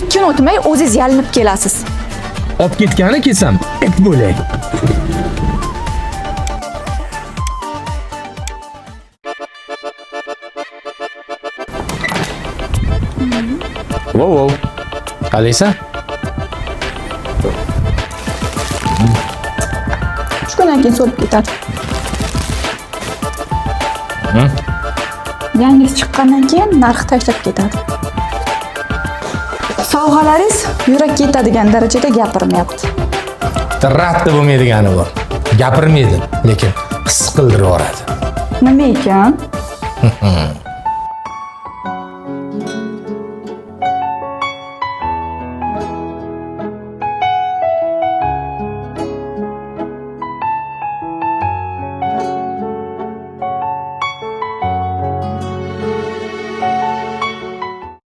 Bir kun o'tmay o'zingiz yalinib kelasiz. Olib ketgani kelsam, it bo'lay. Vau, vau. Qalaysan? Uch kundan keyin so'lib ketadi. Yangisi chiqqandan keyin narxi tashlab ketadi. Sovg'alaringiz yurakka yetadigan darajada gapirmayapti. Bitta radda bo'lmaydigani bor. Gapirmaydi, lekin his qildirib yuboradi. Nima ekan?